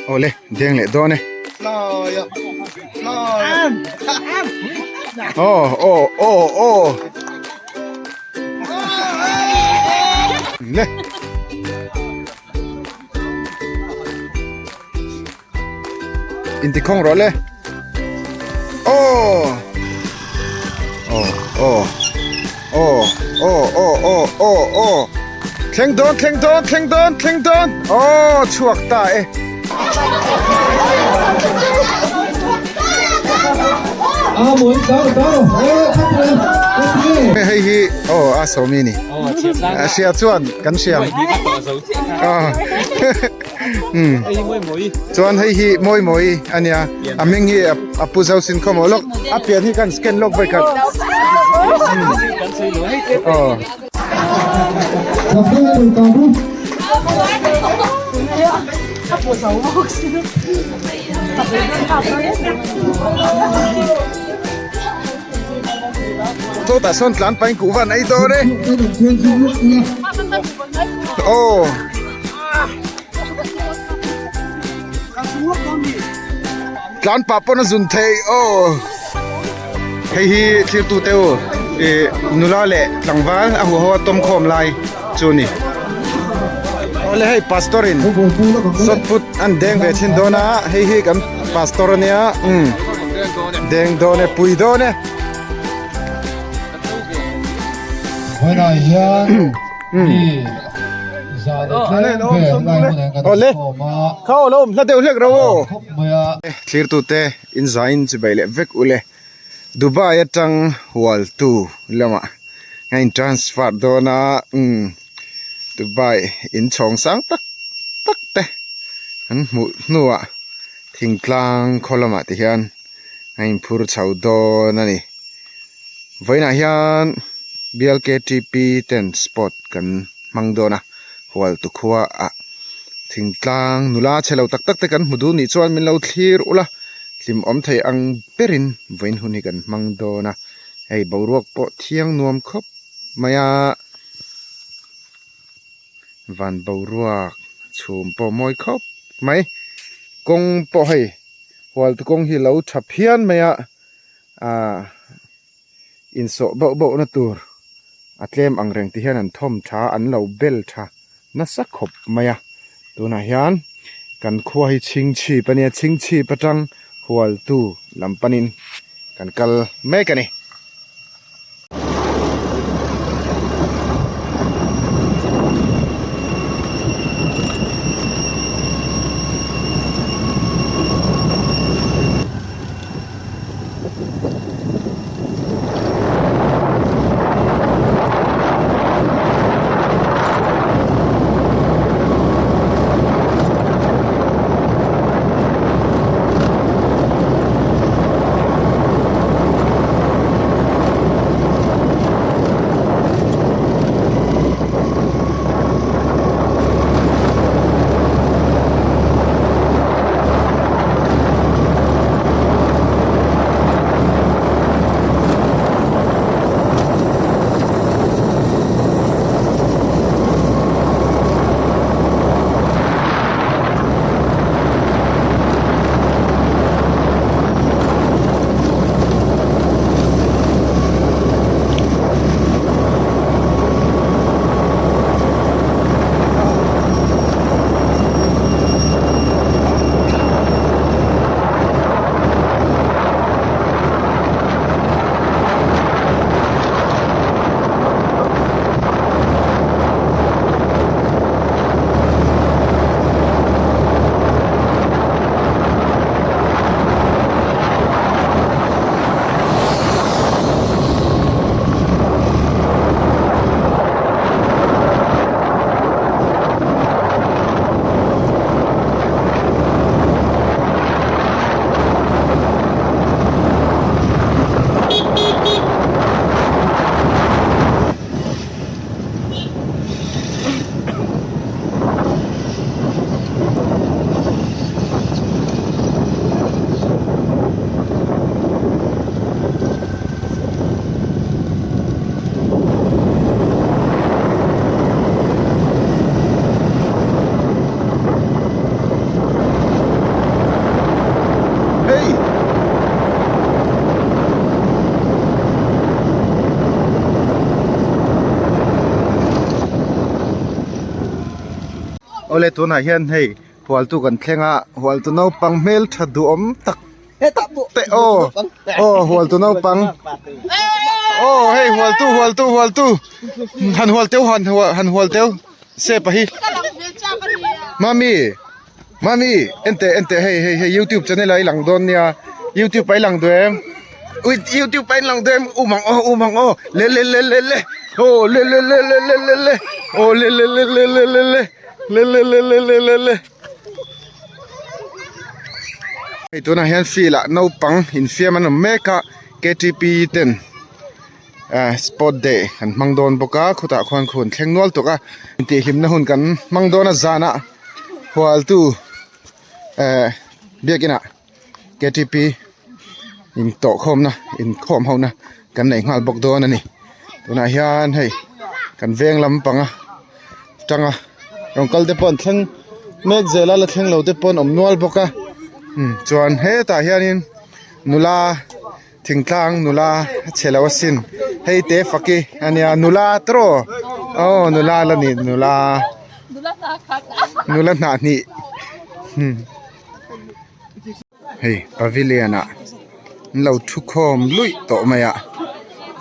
Awle deng leh dawn e. Aw aw aw aw. Le. Intikhawng rawh le. Aw. Aw aw. Aw aw aw aw aw aw. Thleng dawn thleng dawn thleng dawn thleng dawn. Aw chhuak ta e. Hei hi aw a sawmi ni. A hria chuan kan hria. Chuan hei hi mawi mawi a nia a hming hi a pu zo sin khawm lawk a pian hi kan scan lawk vek khat aw. Chutah sawn tlan pahin kuhva an ei dawn e. Aw. Tlan pah pawn a zun thei aw. Hei hi thlir tu te u ih nula leh tlangval a huho a tawm khawm lai chu a ni. Awle hei pastor in sawt put an deng ve thin dawn a hei hi kan pastor a nia umm deng dawn e pui dawn e. Vawiinah hian mi za leh tlem vel lai hmunah hian kan inkhawm a. Kha aw lo awm hla deuh hlek ro aw. Thlirtute in zain chibai leh vek ule. Dubai atang hualtu lamah a in transfer dawn a umm Dubai in chhawng sang tak tak te an hmuh hnuah thingtlang khaw lamah te hian a in phur chho dawn a ni. Vawiinah hian B_L_K_T_P ten sport kan hmang dawn a hualtu khua ah thingtlang nula chhe lo tak tak te kan hmu duh nih chuan min lo thlir ula hlim awm thei ang berin vawiin hun hi kan hmang dawn a hei boruak pawh thiang nuam khawp mai a van boruak chhum pawh mawi khawp mai kawng pawh hei hualtu kawng hi lo tha phian mai a ah insawh bauh bauh na tur a tlem ang reng ti hian an thawm tha an lo bel tha nasa khawp mai a tunah hian kan khua hi chhingchhip a nia chhingchhip atang hualtu lam panin kan kal mek a ni. Awle tunah hian hei hualtu kan thleng a hualtu naupang hmeltha duhawm tak te aw aw hualtu naupang aw hei hualtu hualtu hualtu han hual teu han han hual teu sepa hi mami mami ente ente hei hei hei youtube channel ah i lang dawn nia youtube ah i lang duh em ui youtube ah i lang duh em um ang aw um ang aw le le le le le aw le le le le le le le aw le le le le le le le le le le le le le le Hei tunah hian field ah naupang infiam an awm mek a ktp ten ah sport day an hmang dawn bawk a khutah khuan khu an thleng nual tawk a intihhlimna hun kan hmang dawn a zanah hualtu eh biakin ah ktp intawhkhawmna inkhawm ho na kan nei nghal bawk dawn a ni tunah hian hei kan veng lampanga tanga rawn kal te pawh an thleng mek zel a la thleng lo te pawh an awm nual bawk a chuan hetah hianin nula thingtlang nula a chhe lo asin hei te faki ania nula tawh aw nula la ni nula nula hnah hnih. Hei pavilion ah an lo thu khawm luih tawh mai a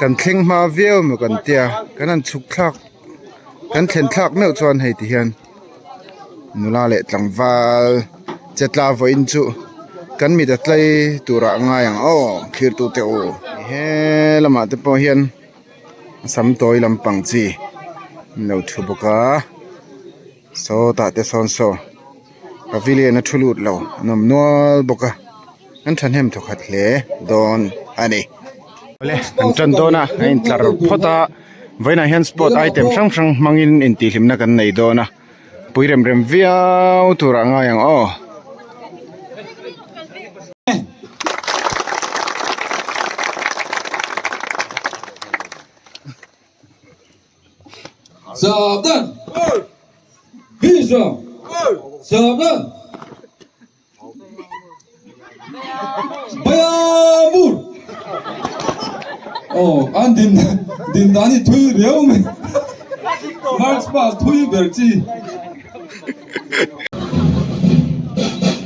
kan thleng hma viau emaw kan tia kan han chhuk thlak kan thlen thlak meuh chuan hei ti hian nula leh tlangval che tla vawiin chu kan mit a tlei turah a ngai ang aw thlir tu te u he lamah te pawh hian sam tawi lampang chi an lo thu bawk a. Sawtah te sawn saw pavilion a thu lut lo an awm nual bawk a an thahnem thawkhat hle dawn a ni. Awle an tan dawn a a intlar phawt a vawiinah hian sport item hrang hrang hmangin intihhlimna kan nei dawn a pui rem rem viau turah a ngai ang aw. Sağdan. Visa. Sağdan. Bayamur. Oh, an din din dan hi thui riau mai. March pass thui ber chi.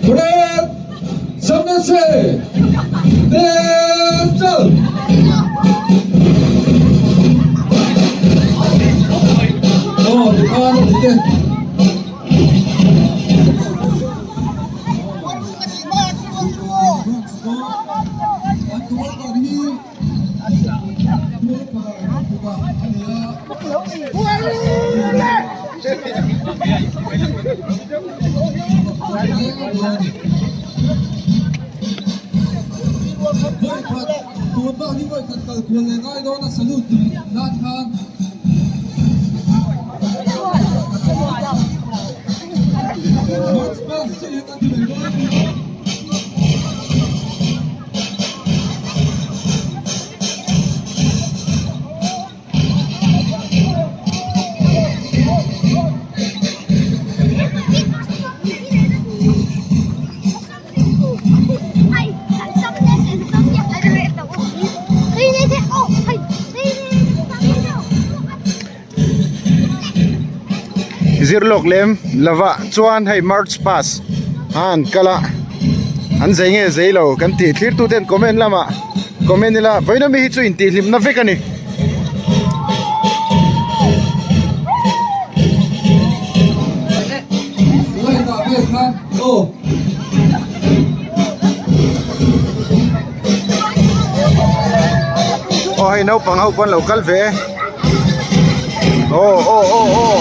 Brad Samnase Denzel Aw tikhan a ni te. Zirlawk lem lovah chuan hei march pass a an kal a an zei nge zei lo kan tih thlir tu ten comment lamah comment ila vawiin ami hi chu intihhlimna vek a ni. Aw hei naupang ho pawn lo kal ve aw aw aw aw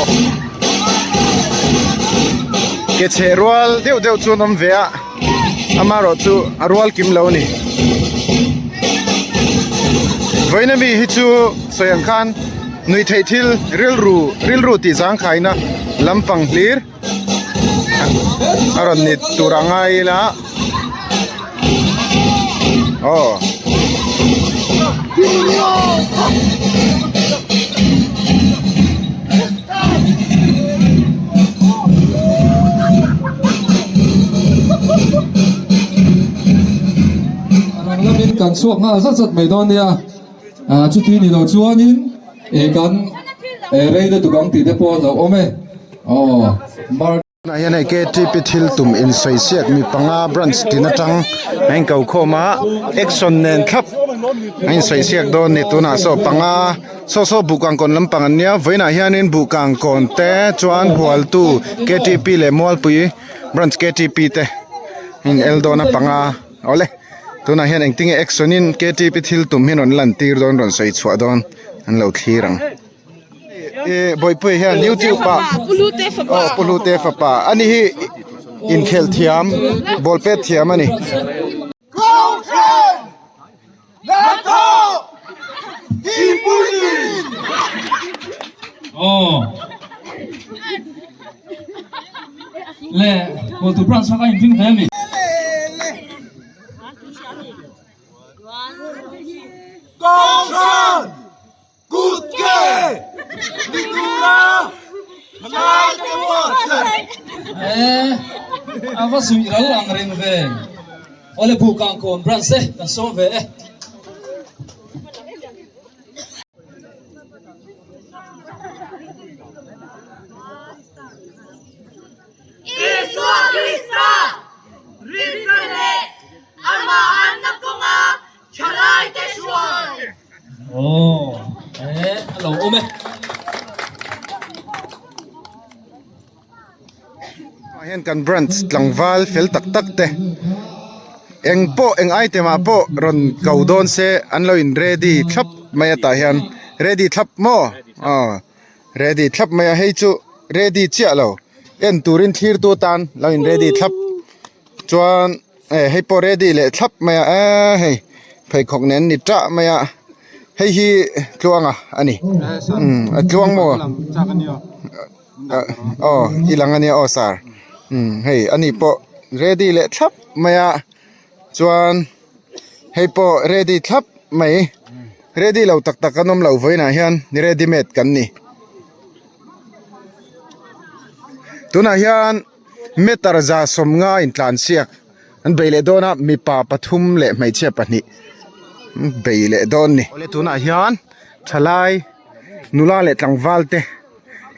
ke chheh rual deuh deuh chu an awm ve a amaherawh chu a rual kim lo a ni vawiin ami hi chu sawi ang khan nuih theih thil rilru rilru tih zangkhaina lampang hlir. A rawn ni tur a ngai ila aw. Rang lamin kan chhuak nghal zat zat mai dawn nia chuti ni lo chuanin eh kan eh rei lutuk ang tih te pawh a lo awm e aw. Tunah hian hei KTP thil tum insawi siak mi panga branch tin atang a inko khawm a action nen thlap a insawi siak dawn a ni tunah saw panga saw saw buhkangkawn lampang an nia vawiinah hianin buhkangkawn te chuan hualtu KTP leh mualpui branch KTP te a in el dawn a panga awle tunah hian engtinge action in KTP thil tum hi rawn lan tir dawn rawn sawi chhuah dawn an lo thlir ang. Eh Bawihpuia hian youtube ah aw Pu Hlute fapa ani hi inkhelh thiam ball pet thiam ani. A va suih ral ang reng ve. Awle Buhkang kawn branch te kan sawm ve e. Isua Krista rinna leh amah anna kawnga Thalaite hruai. Aw e a lo awm e. Ah hian kan branch tlangval fel tak tak te eng pawh eng item ah pawh rawn ko dawn se an lo in ready thlap mai a tah hian ready thlap maw aw ready thlap mai a hei chu ready chiah lo en turin thlir tu tan lo in ready thlap chuan. Eh hei pawh ready leh thlap mai a eee hei pheikhawk nen ni tah mai a hei hi tluanga a ni umm a tluang maw aw i lang a nia aw sir umm hei a ni pawh ready leh thlap mai a chuan hei pawh ready thlap mai ready lo tak tak an awm lo vawiinah hian ready made kan ni tunah hian. Meter 150 intlan siak an bei leh dawn a mipa pathum leh hmeichhia pahnih an bei leh dawn a ni. Awle tunah hian thalai nula leh tlangval te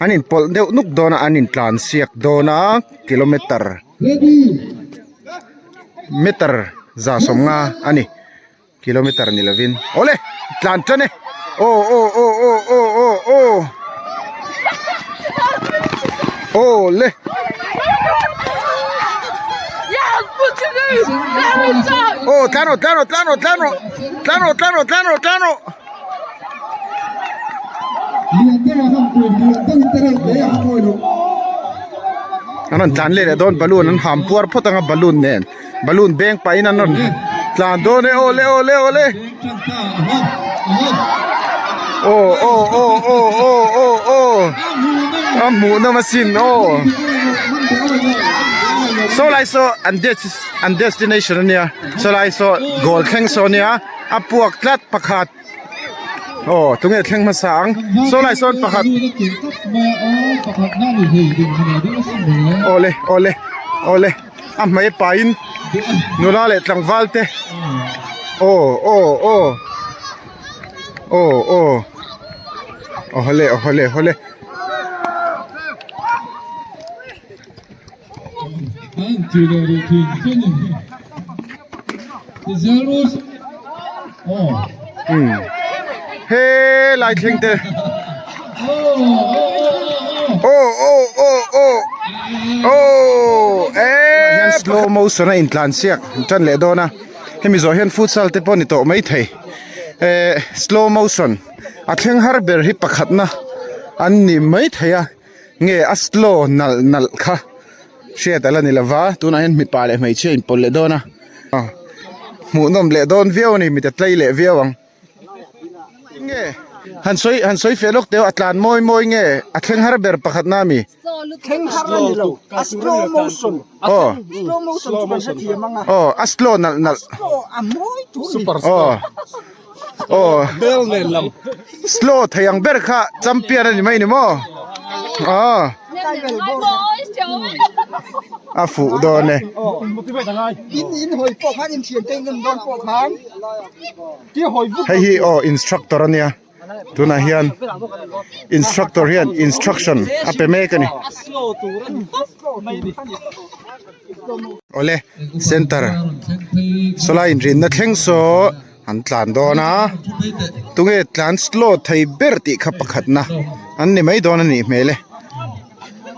an inpawlh deuh nuk dawn a an intlan siak dawn a kilometer meter 150 a ni. Kilometer ni lovin awle tlan tan e aw aw aw aw aw aw aw awle aw tlan rawh tlan rawh tlan rawh tlan rawh tlan rawh tlan rawh tlan rawh tlan rawh an rawn tlan leh leh dawn balloon an ham puar phawt anga balloon nen. Balloon beng pahin an rawn tlan dawn e awle awle awle aw aw aw aw aw aw aw a hmuh nawm asin aw saw lai saw an an destination ania saw lai saw goal thleng saw ania a puak tlat pakhat. Aw tunge thleng hmasa ang saw lai sawn pakhat awle awle awle a hmei pahin nula leh tlangval te aw aw aw aw aw awle awle awle. He lai thleng te aw aw aw aw aw eh hian slow motion a intlan siak tan leh dawn a hemi zawh hian futsal te pawh ni tawh mai thei eh slow motion a thleng har ber hi pakhatna an ni mai thei a. Nge a slow nalh nalh kha hriat ala ni lova tunah hian mipa leh hmeichhia a inpawlh leh dawn a hmuhnawm leh dawn viau a ni mit a tlei leh viau ang nge han sawi han sawi feh lawk teh a tlan mawi mawi nge a thleng har ber pakhat na ami thleng har a ni lo a slow motion aw slow motion chu kan hrethiam ang a aw a slow nalh nalh slow a mawi tur a ni aw. Aw slow thei ang ber kha champion a ni mai ni maw aw a fuh dawn e. Hei hi aw instructor a nia. Tunah hian instructor hian instruction a pe mek a ni. Awle center sawlai inrinna thleng saw an tlan dawn a tunge tlan slow thei ber tih kha pakhatna an ni mai dawn a nih hmel e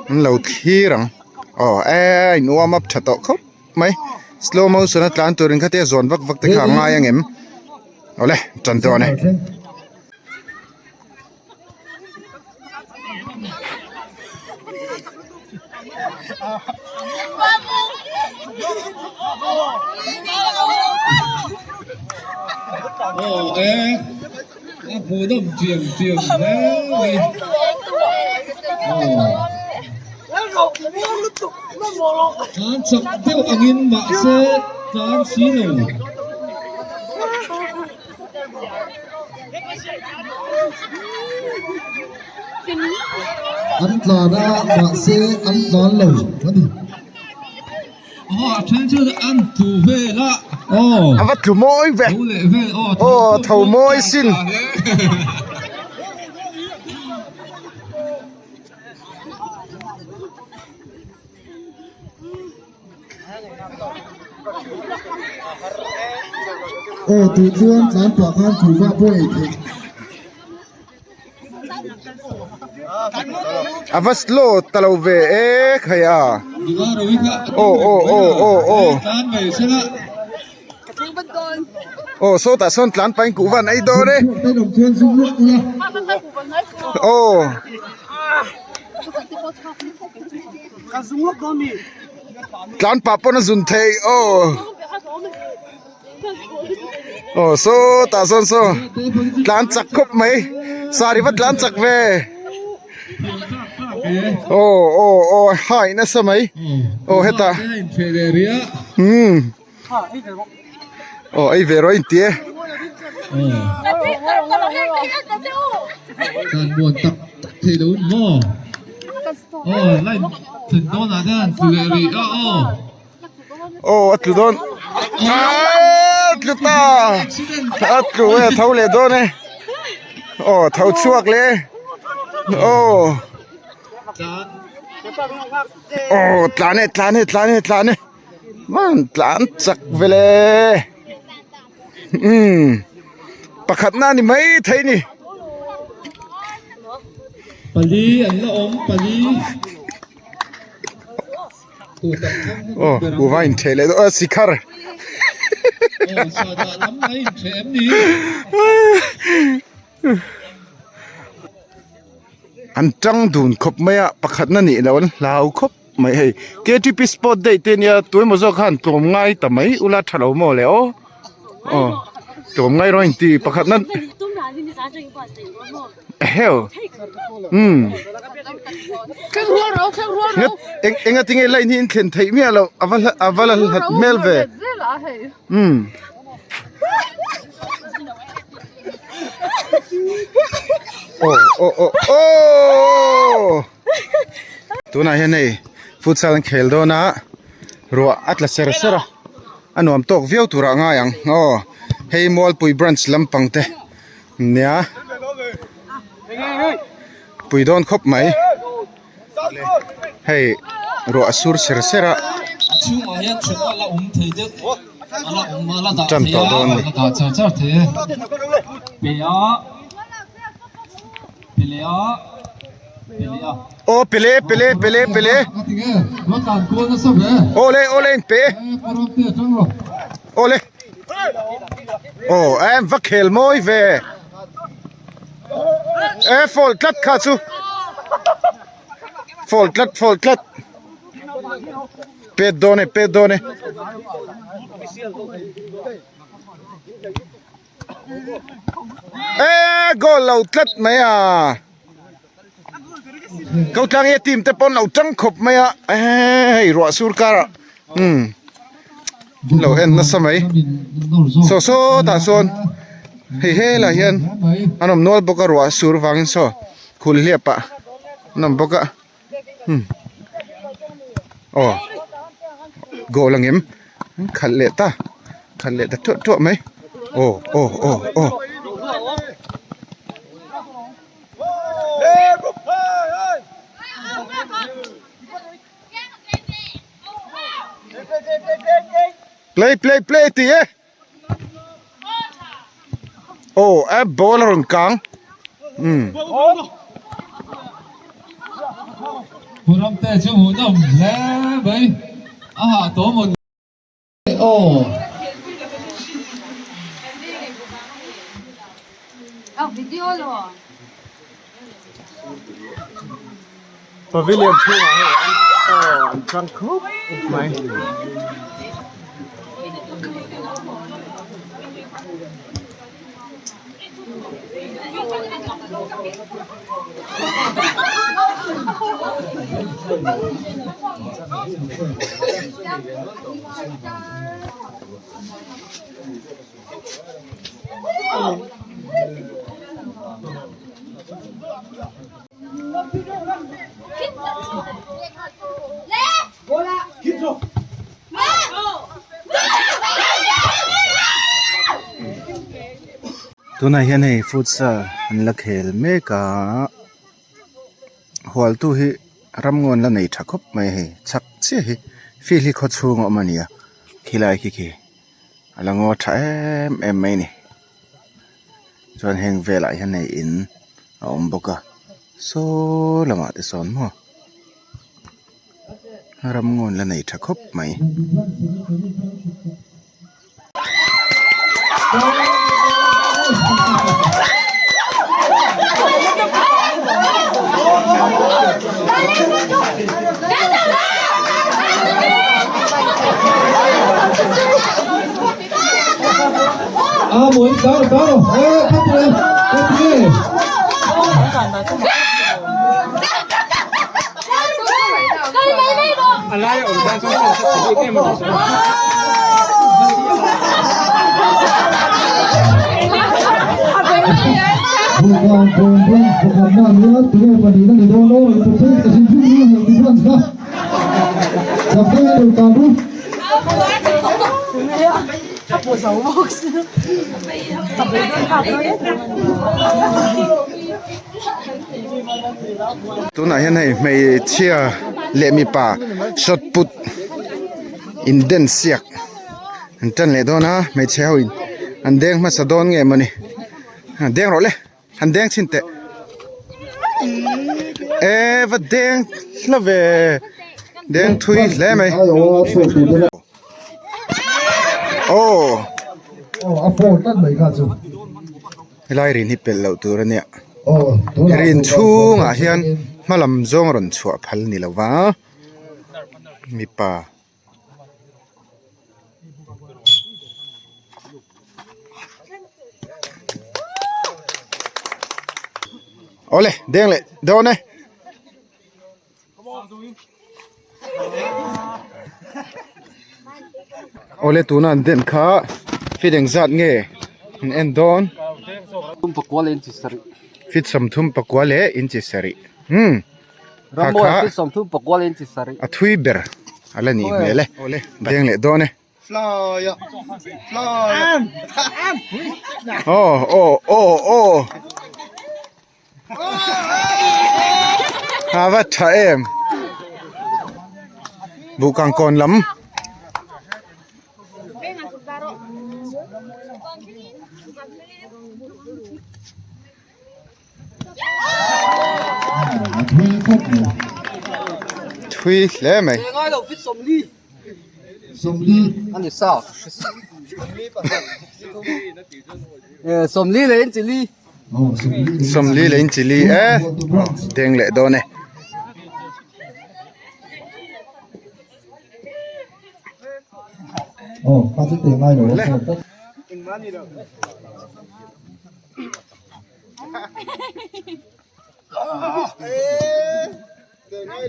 an lo thlir ang aw e a in warm up tha tawh khawp mai slow motion a tlan turin khatia zawn vak vak te kha a ngai ang em awle tan dawn e. Tlan chak deuh angin mahse tlan si lo. An tlan a mahse an tlan lo a ni. Aw a then chuan an tlu vel a aw. A va tlu mawi ve. Tho leh vel aw. Aw tho mawi sin. Aw tih chuan tlan pah khan kuhva pawh ei theih. A va slow ta lo ve e khai a. Aw aw aw aw aw. Aw sawtah sawn tlan pahin kuhva an ei dawn e. Aw. Tlan pah pawn a zun thei aw aw sawtah sawn saw tlan chak khawp mai sari va tlan chak ve aw aw aw hai nasa mai aw hetah umm aw ei ve rawh a inti e. Aw a tlu dawn aaa a tlu ta a tlu e a tho leh dawn e aw tho chhuak leh e aw aw tlan e tlan e tlan e tlan e man tlan chak vele umm pakhat na ni mai thei ni. Pali an la awm pali. Aw kuhva in theh leh dawn a sikhar an tang dun khawp mai a pakhat na nih loh an hlau khawp mai hei ktp sport day te ania tuemaw zawk khan tlawm ngai ta mai ula tha lo maw le aw aw tlawm ngai rawh a inti pakhat na Eheu umm eng enga tinge line hi in thlen theih miah loh a va a va la hlat hmel ve umm aw aw aw aww tunah hian hei futsal an khel dawn a ruah a tla ser ser a a nuam tawk viau turah a ngai ang aw hei mualpui branch lampang te. Nia pui dawn khawp mai hei ruah a sur ser ser a tan tawh dawn a ni. Aw pele pele pele pele awle awle in pe awle. Aw em va khel mawi ve e fall tlat kha chu fall tlat fall tlat pet dawn e pet dawn e e goal lo tlat mai a ko tlang e team te pawn lo tang khawp mai a hei ruah sur karah umm lo en nasa mai saw sawtah sawn hei helaiah hian an awm nual bawk a ruah sur vangin saw khul hliap ah an awm bawk a umm aw goal ang em khalh leh ta khalh leh ta tuah tuah mai aw aw aw aw. Play play play tih e. Aw a ball a rawn kang. Umm. Pu Ramte chu hmuhnawm hle mai a hah tawh maw ni aw. Pavilion chhungah hei an aw an chang khup mai. Tunah hian hei futsal an la khel mek a hualtu hi ramngawn la nei tha khawp mai a hei chak chiah hi field hi khaw chhung a awm a ni a khilai khi khi a la ngaw tha em em mai a ni. Chuan heng velah hian hei in a awm bawk a saw lamah te sawn maw ramngawn la nei tha khawp mai. Tunah hian hei hmeichhia leh mipa shot put in den siak an tan leh dawn a hmeichhe ho in an deng hmasa dawn nge mawni deng rawh le. Han deng chhin teh. E va deng hla ve. Deng thui hle mai. Oh. Oh, a phone tlat mai kha chu. Helai rin hi pelh loh tur ania. Rin chhungah hian hmalam zawng rawn chhuah phal ni lova. Mipa Awle deng leh dawn e. Awle tuna an den kha feet engzat nge an en dawn. Feet 34 leh inchi sarih. Hmm. Rammuan feet 34 inchi sarih. A thui ber a la nih hmel e. Awle deng leh dawn e. Aw aw aw aw. A va tha em. Buhkang kawn lam. Thui hle mai. 40 leh in chili e deng leh dawn e.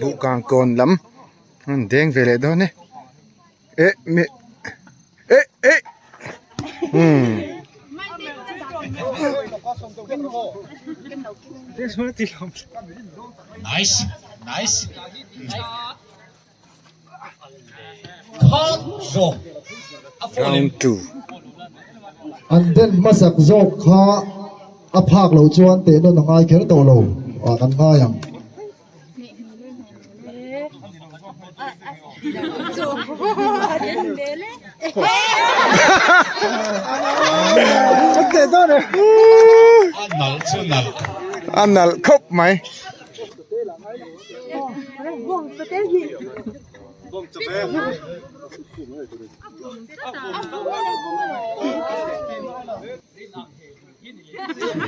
Buhkang kawn lam an deng ve leh dawn e eh mi eh eh umm. Nice nice Round 2. An den hmasak zawk kha a phak loh chuan teh nawn a ngai kher tawh lo ah kan ngai ang. A nalh khawp mai.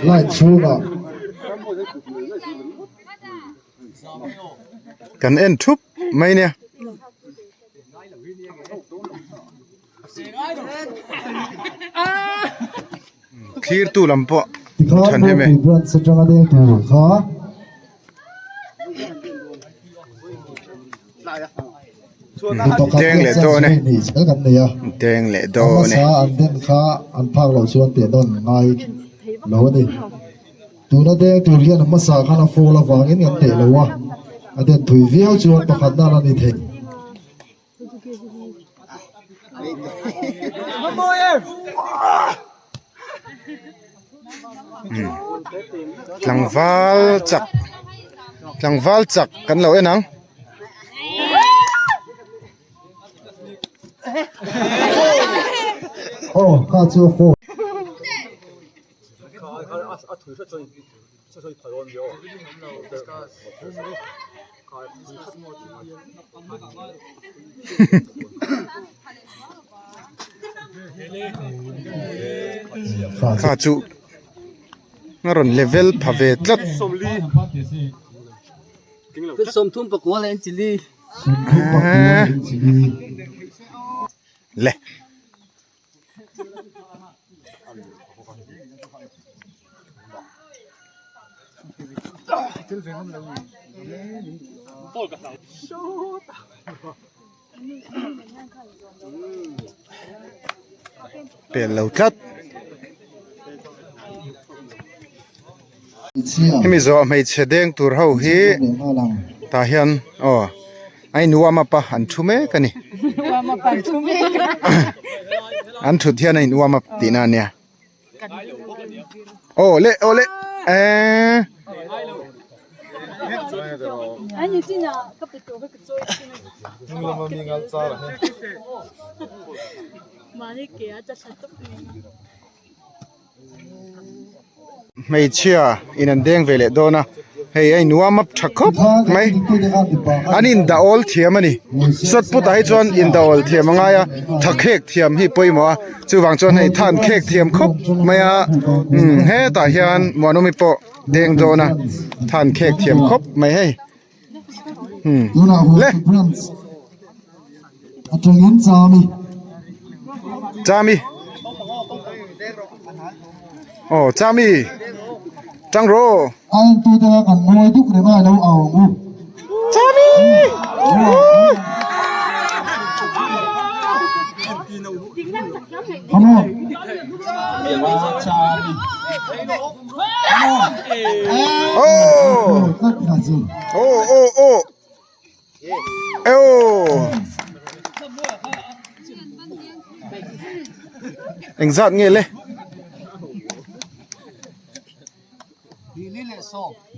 Line chhungah. Kan en thup mai nia. Thlir tu lam pawh Tikhan Ropui branch atanga deng tur kha. Deng leh dawn e. Kan nei a. Deng leh dawn e. Hmasa an den kha an phak loh chuan teh nawn ngai lo a ni. Tuna deng tur hian a hmasa khan a fall avangin kan teh lo a, a den thui viau chuan pakhatna la ni thei. Tlangval chak tlangval chak kan lo en ang. Aw kha chu a fall. Kha chu a rawn level pha ve tlat. Le. Pel lo tlat. Hemi zawh hmeichhe deng tur ho hi tah hian aw a in warm up a an thu mek a ni an thut hian a in warm up tihna a nia aw le aw le eee. Hmeichhia in an deng ve leh dawn a hei a in warm up tha khawp mai an in dah awl thiam a ni shot put ah hi chuan in dah awl thiam a ngai a tha khek thiam hi pawimawh a chuvang chuan hei tha an khek thiam khawp mai a umm hetah hian Muanawmi pawh deng dawn a tha an khek thiam khawp mai hei umm le. Chami aw Chami tang rawh Chami oh oh oh oh Engzat nge le?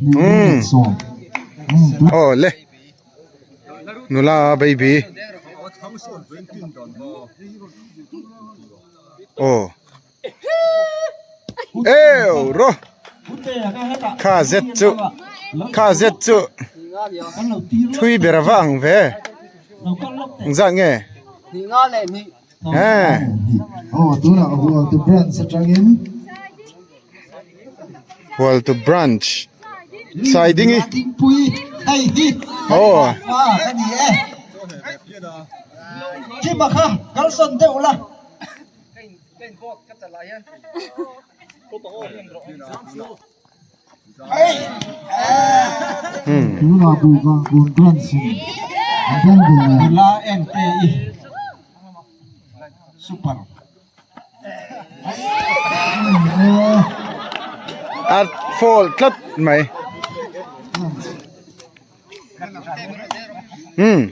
Umm aw le nula baby aw eu ro kha zet chu kha zet chu thui ber ava ang ve engzat nge he hual to branch sai ding i aw. A fall tlat mai. Umm.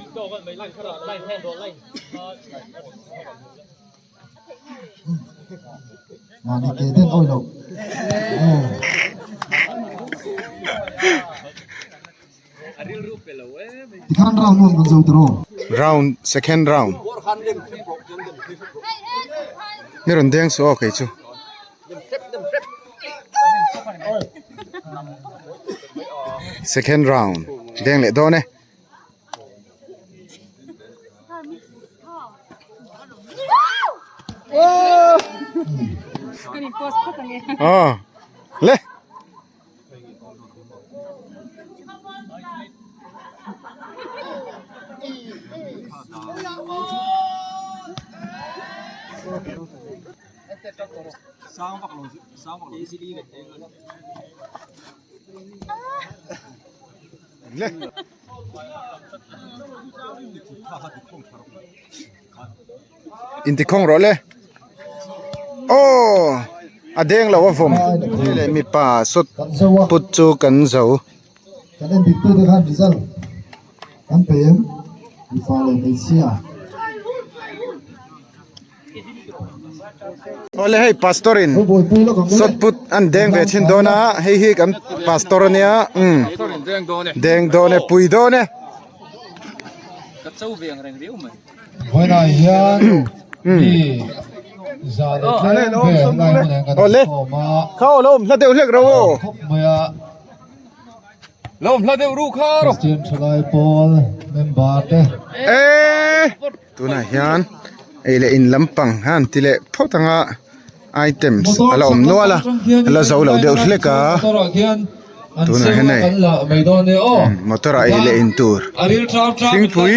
Mahni ke den awi lo. Tikhan round one kan zo tawh. Round second round. Mi rawn deng suh aw kei chu. Second round deng leh dawn e. Aw le. Le. Intikhawng rawh le. Aw a deng lo a vawm hei leh mipa sawt put chu kan zo. Kan en dik tute khan result kan pe em mipa leh hmeichhia. Awle hei pastor in sawt put an deng ve thin dawn a hei hi kan pastor ania umm deng dawn e pui dawn e. Vawiinah hian mi za leh tlem vel lai hmunah hian kan inkhawm a. Khawp mai a. Kristian thalai pawl member te. Tunah hian ei leh in lampang han ti leh phawt anga items a la awm nual a a la zo lo deuh hlek a tunah hian hei motor ah ei leh in tur thingpui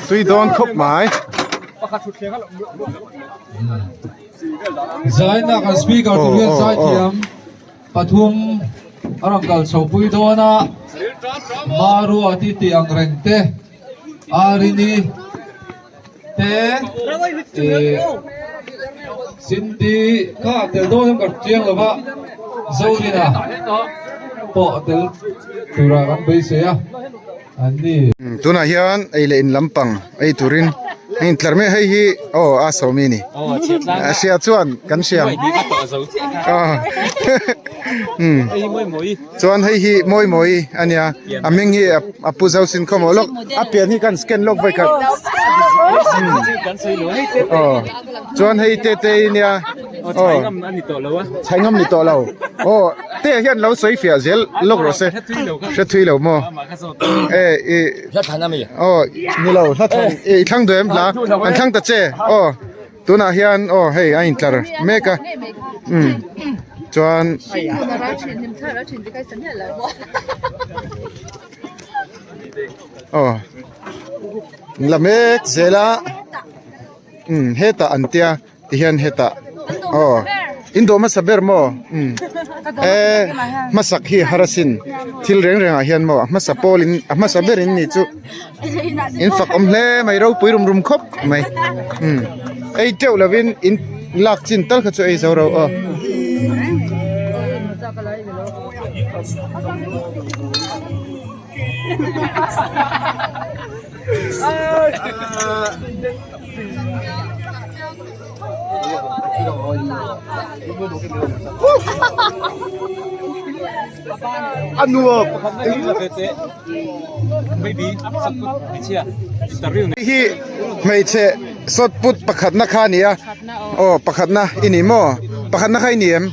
tui dawn khawp mai. Pathum a rawn kal chho pui dawn a, Marua ti tih ang reng te, Arini te ih Cindy kha a tel dawn em ka chiang lo va, Zorina pawh a tel turah kan beisei a, an ni. Tunah hian ei leh in lampang ei turin a intlar mek hei hi aw a sawmi a ni a hria chuan kan hria chuan hei hi mawi mawi a nia a hming hi a pu zo sin khawm lawk a pian hi kan scan lawk vawikhat aw chuan hei te te nia aw chhai ngam ni tawh lo aw te hian lo sawi fiah zel lawk rawh se hre thui lo maw e i aw ni lo hla thlan i thlang duh em hla an thlang ta che aw tunah hian aw hei a intlar mek a umm chuan aw la mek zel a umm hetah an tia. Tihian hetah aw in dawh hmasa ber maw umm eh hmasak hi har asin thil reng reng ah hian maw a hmasa pawl in a hmasa ber in nih chu in fak awm hle mai ropui rum rum khawp mai umm ei teuh lovin in lak chin tal kha chu ei zo ro aw. Hi hmeichhe sawt put pakhatna kha a ni a aw pakhatna i ni maw pakhatna kha i ni em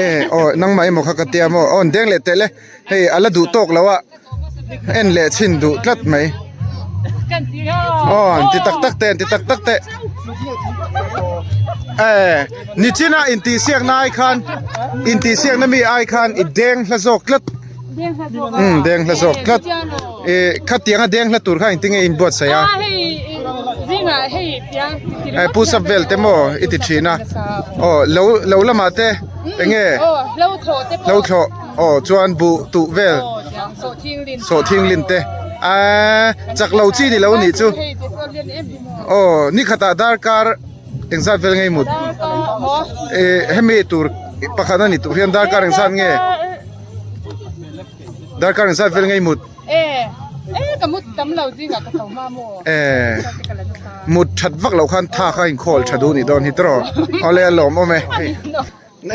e aw nangmah emaw kha ka tia maw aw an deng leh teh le. Hei a la duh tawk lo a, en leh chhin duh tlat mai. Aw an ti tak tak te an ti tak tak te. Eh nichina intihsiakna ai khan intihsiakna mi ai khan i deng hla zawk tlat. Um deng hla zawk tlat. Eh khatianga deng hla tur kha engtin nge inbuatsaih a? Eh pu sap vel te maw i ti thin a. Aw lo lo lamah te enge hlo thlawh. Aw chuan buh tuh vel sawhthing lin te aaa chak lo chi ni lo nih chu aw ni khatah darkar engzat vel ngei mut eh hemi tur pakhat a ni tur hian darkar engzat nge darkar engzat vel ngei mut eh mut that vak loh khan tha kha inkhawl tha duh nih dawn hi tawh awle a lawmawm e hei.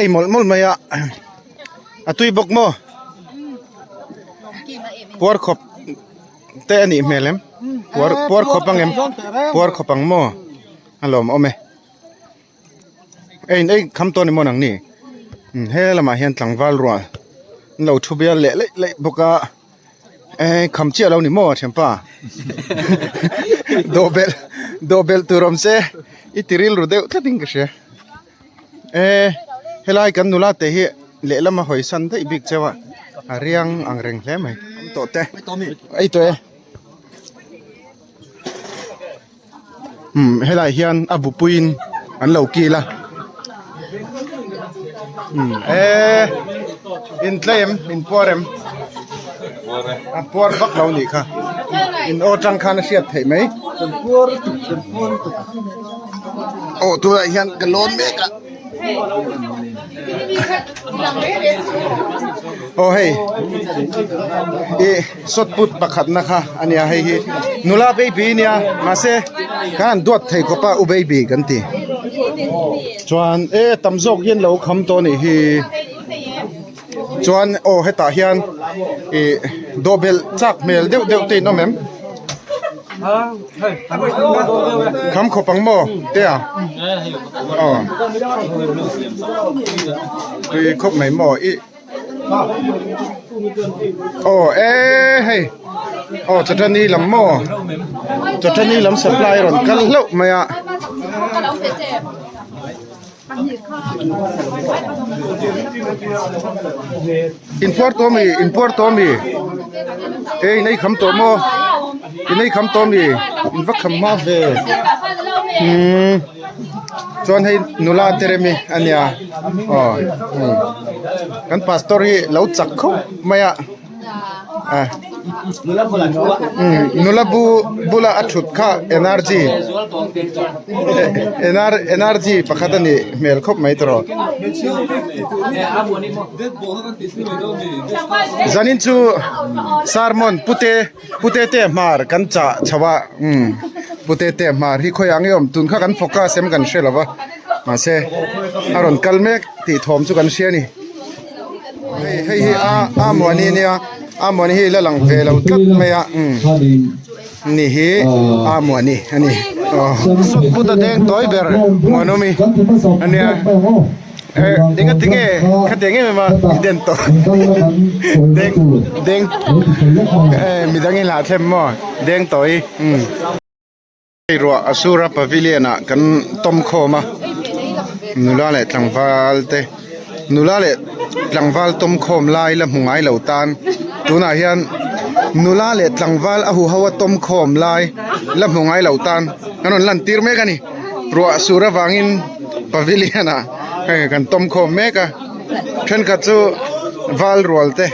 Ei mawlh mawlh mai a, a tui bawk maw? Puar khawp te a nih hmel em puar puar khawp ang em puar khawp ang maw a lawm awm e ei ei kham tawn emaw nang ni he lamah hian tlangval rual an lo thu bial leh laih laih bawk a eh kham chiah lo ni maw thianpa dawh belh dawh belh tur awm se i ti rilru deuh tlat in ka hria eh helai kan nula te hi lehlam a hawi san daih bik cheu a a riang ang reng hle mai tawh te ei tawh e umm helai hian a bupuiin an lo kil a umm eee in tlem in puar em a puar vak lo nih kha in aw tang khan a hriat theih mai aw tunah hian ka lawn mek a. Aw hei ih shot put pakhat na kha a nia hei hi nula baby a nia mahse kan han duat thei khawp a u baby kan ti chuan e tam zawk hian lo kham tawh a nih hi chuan aw hetah hian ih dawhbelh chak hmel deuh deuh te in awm em. Kham khawp ang maw te a aw tui khawp mai maw i aw e hei aw chawṭani lam maw chawṭani lam supply rawn kal hlauh mai a. Inpuar tawh ami inpuar tawh ami e in ei kham tawh maw in ei kham tawh ami in va kham hma ve umm chuan hei nula te rem hi a nia aw kan pastor hi lo chak khawp mai a. Nula bu bula a thut kha energy energy pakhat a nih hmel khawp mai tawh zanin chu sermon pute pute te hmar kan chah chho a umm pute te hmar hi khawiah nge awm tun kha kan focus em kan hre lo va mahse a rawn kal mek tih thawm chu kan hria a ni. Hei hei hi a a muani nia a muani hi la lang ve lo tlat mai a umm ni hi a muani a ni aw sut put a deng tawi ber muanawmi ania eh enga tinge khatiang em em a i den tawh deng deng eh midang in hlahthlem maw deng tawi umm. Hei ruah Asura Pavilion ah kan tawm khawm a nula leh tlangval te nula leh tlangval tawm khawm lai la hmu ngai lo tan tunah hian nula leh tlangval a huho a tawm khawm lai la hmu ngai lo tan an rawn lan tir mek a ni ruah sur avangin Pavilion ah hei kan tawm khawm mek a thenkhat chu val rual te.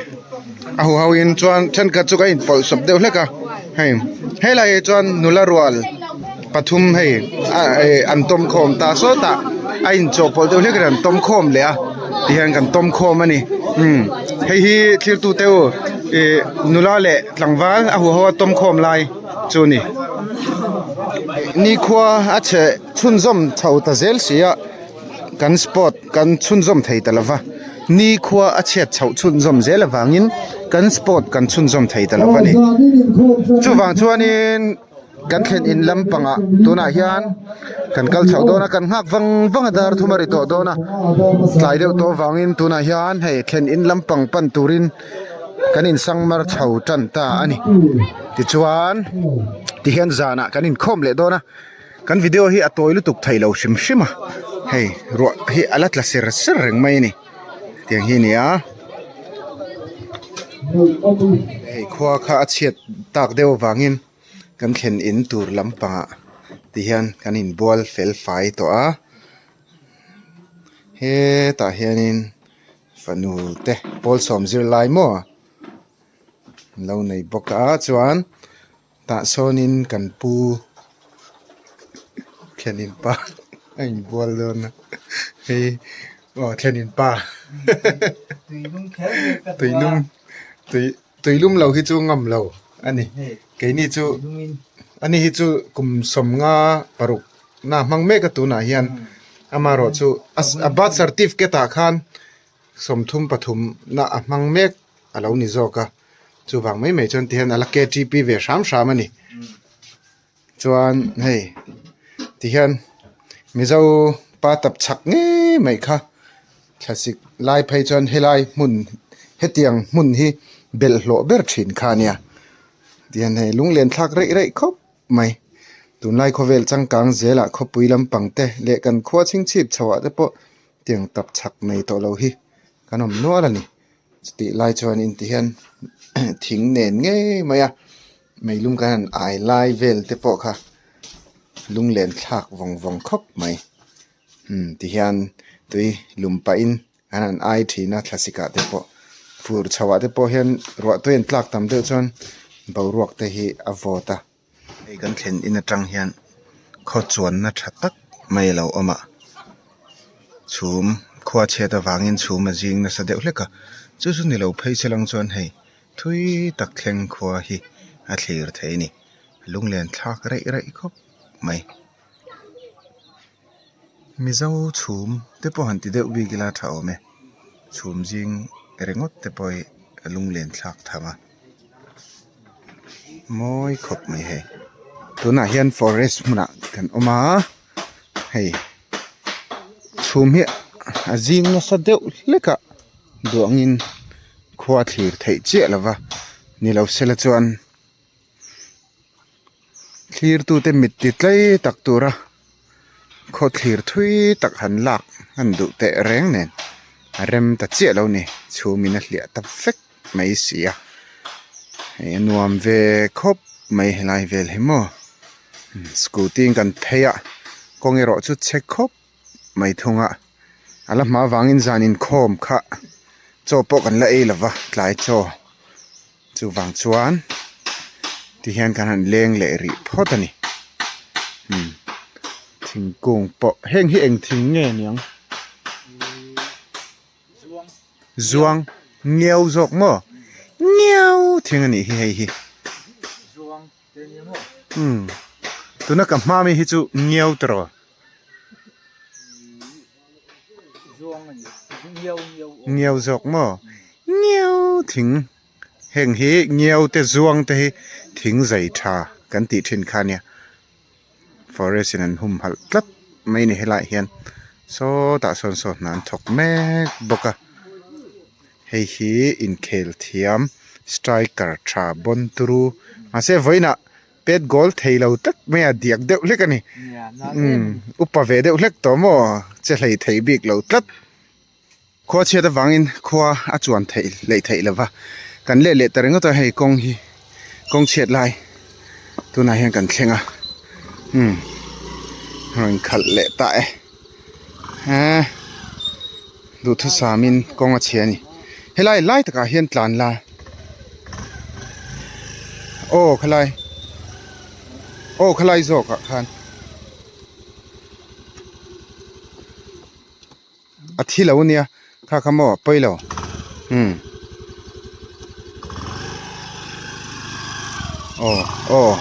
A hu ho in chuan thenkhat chu ka inpawlh sawp deuh hlek a hei helai ah chuan nula rual pathum hei ah an tawm khawm ta sawtah a inchawhpawlh deuh hlek in an tawm khawm leh a tihian kan tawm khawm a ni umm hei hi thlir tu te u ih nula leh tlangval a hu ho a tawm khawm lai chu a ni nikhua a chhe chhunzawm chho ta zel si a. Kan sport kan chhunzawm thei ta lova, nikhua a chhiat chhoh chhunzawm zel avangin kan sport kan chhunzawm thei ta lova ni. Chuvang chuanin kan thlen in lampangah tunah hian kan kal chhoh dawn a, kan nghak vang vang a dar thum a ri tawh dawn a, tlai deuh tawh avangin tunah hian hei thlen in lampang pan turin kan insangmar chho tan ta a ni. Tichuan tihian zanah kan inkhawm leh dawn a. Kan video hi a tawi lutuk thei lo hrim hrim a hei ruah hi a la tla ser ser reng mai a ni tiang hi a ni a hei khua kha a chhiat tak deuh avangin kan thlen in tur lampangah ti hian kan inbual fel fai tawh a hetah hianin fanu te pawl sawm zirlai maw an lo nei bawk a chuan. Tah sawnin kan pu thlenin pa a inbual dawn a hei aw thlenin pa tuilum tui tuilum lo hi chu ngam lo a ni keini chu ani hi chu kum sawmnga paruk na hmang mek a tunah hian amaherawhchu a birth certificate ah khan 33 na a hmang mek a lo ni zawk a. Chuvang mai mai chuan tihian a la ktp ve hram hram a ni. Chuan hei tihian Mizo pa tap chhak ngei mai kha thlasik lai phei chuan helai hmun hetiang hmun hi belh hlawh ber thin kha a nia. Tihian hei lunglen thlak reih reih khawp mai. Tunlai khawvel changkang zelah khawpui lampang te leh kan khua chhingchhip chho ah te pawh tiang tap chhak nei tawh lo hi kan awm nual a ni. Chutih lai chuan inti hian thing nen ngei mai a meilum kan han ai lai vel te pawh kha lunglen thlak vawng vawng khawp mai. Umm ti hian tui lum pahin an han ai thin a thlasik ah te pawh fur chho ah te pawh hian ruah tui an tlak tam deuh chuan boruak te hi a vawt a. Hei kan thlen in atang hian khaw chuanna tha tak mai a lo awm a chhum khua chhiat avangin chhum a zing nasa deuh hlek a chu chu ni lo phei se lang chuan hei thui tak thleng khua hi a thlir thei a ni lunglen thlak reih reih khawp mai. Mizo chhum te pawh han ti deuh bik ila tha awm e chhum zing ringawt te pawh hi a lunglen thlak tham a mawi khawp mai hei tunah hian forest hmunah kan awm a hei chhum hi a zing nasa deuh hlek a duangin khua thlir theih chiah lo va ni lo sela chuan. Thlirtute mit ti tlei tak tura khaw thlir thui tak han lak han duh teh reng nen a rem ta chiah lo ni chhumin a hliah ta vek mai si a hei a nuam ve khawp mai helai vel hi maw scooty in kan phei a kawng erawh chu chhe khawp mai thung a a la hma avangin zan inkhawm kha chaw pawh kan la ei lova tlai chaw. Chuvang chuan tihian kan han leng leh rih phawt a ni umm thingkung pawh heng hi eng thing nge niang zuang ngiau zawk maw ngiau thing a nih hi hei hi umm tuna ka hma mi hi chu ngiau tiraw. Ngiau zawk maw ngiau thing heng hi ngiau te zuang te hi thing zai tha kan tih thin kha ania forest in an humhalh tlat mai a ni helaiah hian sawtah sawn saw hna an thawk mek bawk a hei hi inkhel thiam striker tha bawn turu mahse vawiinah. Pet goal thei lo tak mai a diak deuh hlek a ni. Umm upa ve deuh hlek tawh maw che hlei thei bik lo tlat. Khua chhiat avangin khua a chuan theih hleih theih lo va, kan let leh ta ringawt a hei kawng hi kawng chhiat lai tunah hian kan thleng a umm rawn khalh leh ta e eee duhthusamin kawng a chhia a ni. Helai lai takah hian tlan la. Aw khalai aw khalai zawk ah khan a thi lo ania kha kha maw pawi lo umm aw aw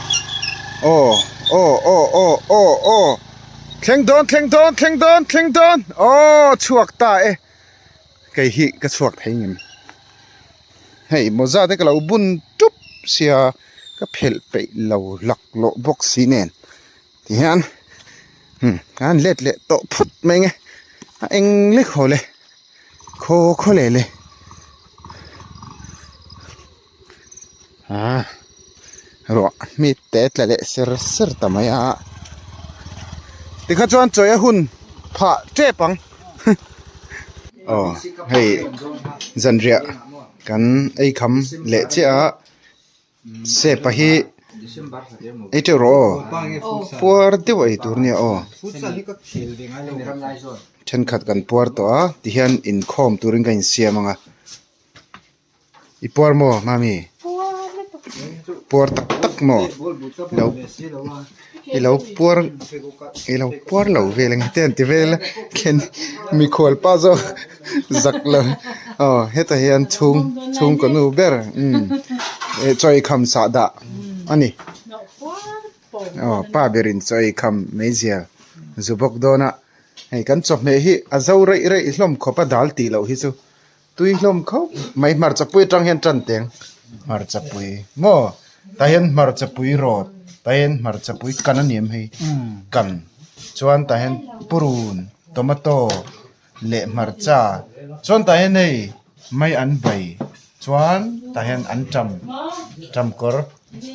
aw aw aw aw aw aw thleng dawn thleng dawn thleng dawn thleng dawn aw chhuak ta e. Kei hi ka chhuak thei ngem hei mawza te ka lo bun tup sia ka phelh peih lo lak lawh bawk si nen tihian umm ka han let leh tawh phut mai nge a eng lek haw le khaw khaw leh le ah ruah hmit te tla leh ser ser ta mai a tikha chuan chawi a hun phah tep ang aw hei zanriah kan ei kham leh chiah a sepa hi ei teuh rawh aw puar deuh ei tur nia aw thenkhat kan puar tawh a tihian inkhawm turin ka insiam ang a. I puar maw mami? Puar tak tak maw? Lo i lo puar i lo puar lo vel ang te an ti vel a khen mikhual pa zawk zak lo aw hetah hian chhung chhungkaw nu ber umm chaw ei kham sah dah a ni aw pa berin chaw ei kham meizial zu bawk dawn a hei kan chawhmeh hi a zo reih reih hlawm khawp a dal tih loh hi chu. Tui hlawm khauh mai hmarcha pui atang hian tan teng. Hmarchapui maw tah hian hmarchapui rawt tah hian hmarchapui kan a ni em hei kan chuan tah hian purun tomato leh hmarcha chuan tah hian hei mai an bai chuan tah hian an tam tam kawr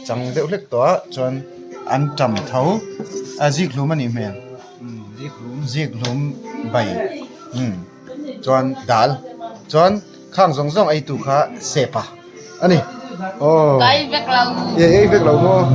chang deuh hlek tawh a chuan an tam tho a zikhlum a nih hmel zikhlum bai umm chuan dal chuan khang zawng zawng ei tu kha sepa a ni aw i ei vek lo maw.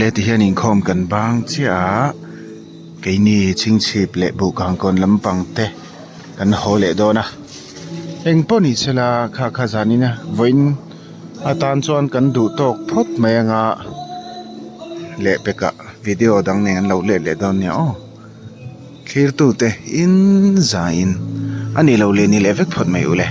Awle tihian inkhawm kan bang chiah a, keini chhingchhip leh buhkangkawn lampang te kan haw leh dawn a, eng pawh ni sela kha kha zanin a vawiin atan chuan kan duh tawk phawt mai anga lehpekah video dang nen an lo let leh dawn nia aw. Thlirtute in zaiin a ni lo leh ni leh vek phawt mai ule.